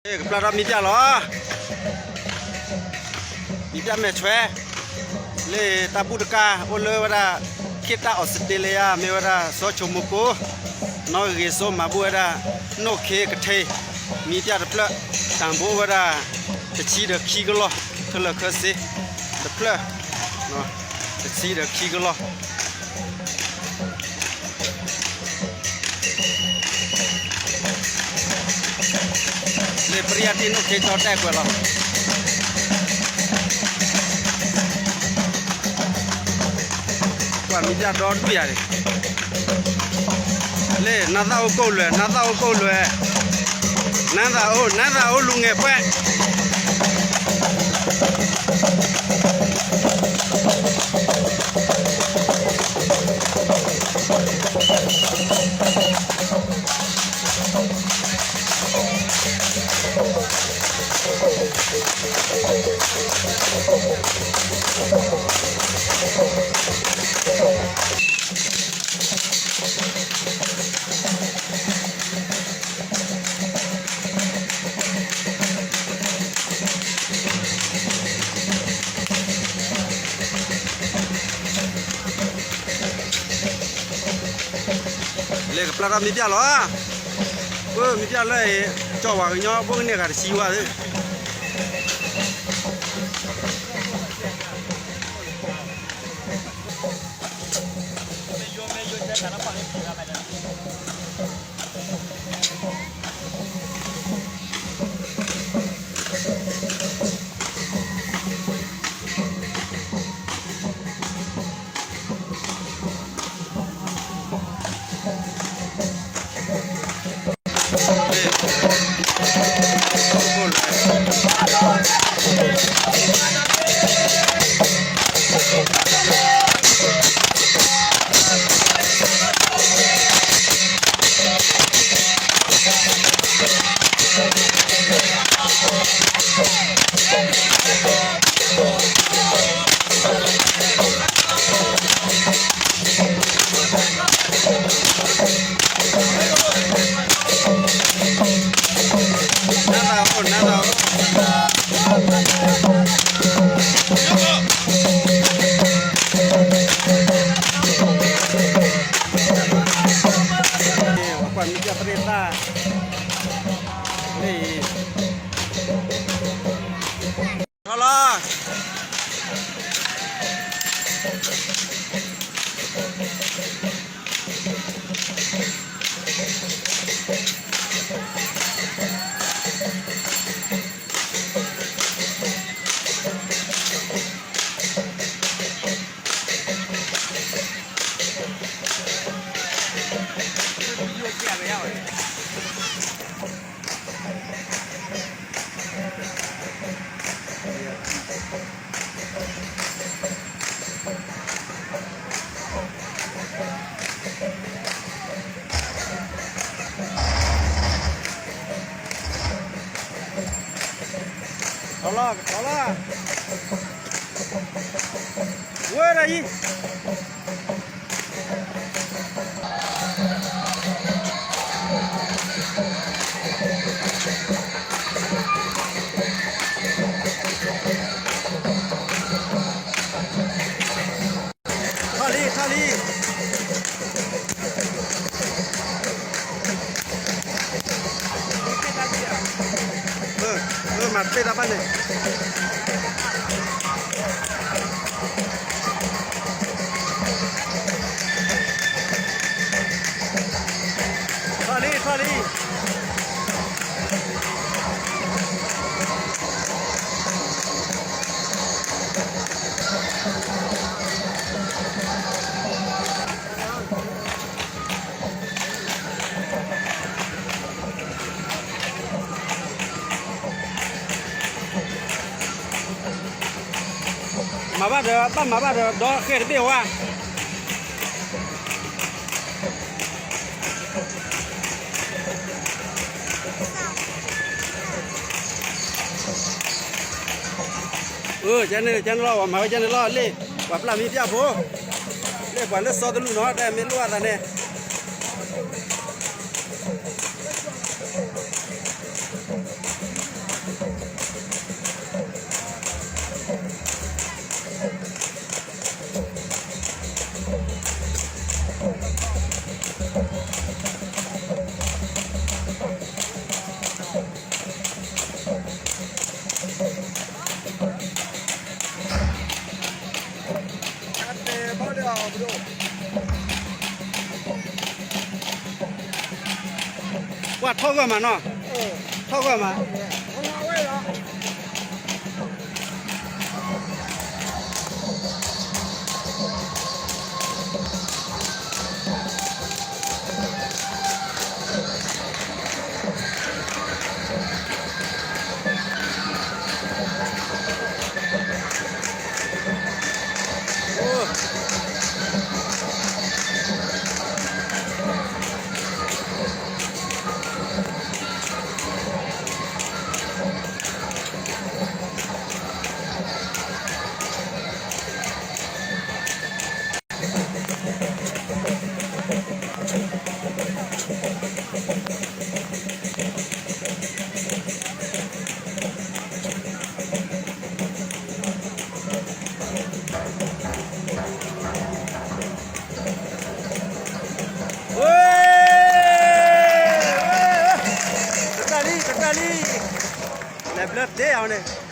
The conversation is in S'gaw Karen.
ကပျၢ်ထီၣ်မံပျၢ်လီၤ. မံပျၢ်မဲာ်ထွဲ လၢတၢ်ဘူၣ်တကၢ် အိၣ်လၢဝဲဒၣ် ခ့ၣ်တၢ်အီစတြ့လယါ မ့ၢ်ဝဲဒၣ်စီၤဆိမိၢ်ကိ, နီၣ်ဂ့ၤစိမၤဘူၣ်ဝဲဒၣ် နိၣ်ခ့ကထ့, မံပျၢ်တဖျၢၣ် တၢ်ဘိဝဲဒၣ် တဆံဒီးခံကလီၢ် ခဲလၢာ်ခဲဆ့ တဖျၢၣ် တဆံဒီးခံကလီၢ် လၢပရံယါတံၢ်နိၣ်ခ့ကၠီတဲာ်ကွဲးလီၤ. ကွၢ်မံပျၢ်ဒီဒူၣ်ယၤန့ၣ် လၢနသးအိၣ်ကိၣ်လွဲၢ် နသးအိၣ်ကိၣ်လွဲၢ် နသးအိၣ် နသးအိၣ်လူၤငဲၤပှဲၤ လဲၤကပျၢ်ထီၣ်မံပျၢ်လီၤ. ပမံပျၢ်လၢအံၤ ကၠီဝၤကညီဘိကန့ၢ်ဂၤတဆံဝါ ထီၣ်လီၤ. ထီၣ်လီၤ ထီၣ်လီၤ ဝဲဒၣ်အံၤ ထီၣ်လံ ထီၣ်လံ မၤတပ့ၢ်တၢ်ဘၣ်န့ၣ် ထီၣ်လံ ထီၣ်လံ မၤဘၣ်ဒီး ဘၣ်မၤဘၣ်ဒီး ဒီးဃဲတဘ့ၣ်ဝါ အၢ ကန့ၣ် ကန့ၣ်လီၤ ပှၤမၤဝဲကန့ၣ်လီၤ လၢ ပှၤပျၢ်မံပျၢ်ဖိ လၢပှၤလၢစီတလူၢ်နီၤ တၢ်မ့ၢ်လိၣ်အသးန့ၣ် ပှၤထီၣ်ဂၢၢ်မးနီၤ, ထီၣ်ဂၢၢ်မး. တၢ်လံ တၢ်လံ, လဲၤဘျၢသ့အီၤန့ၣ်.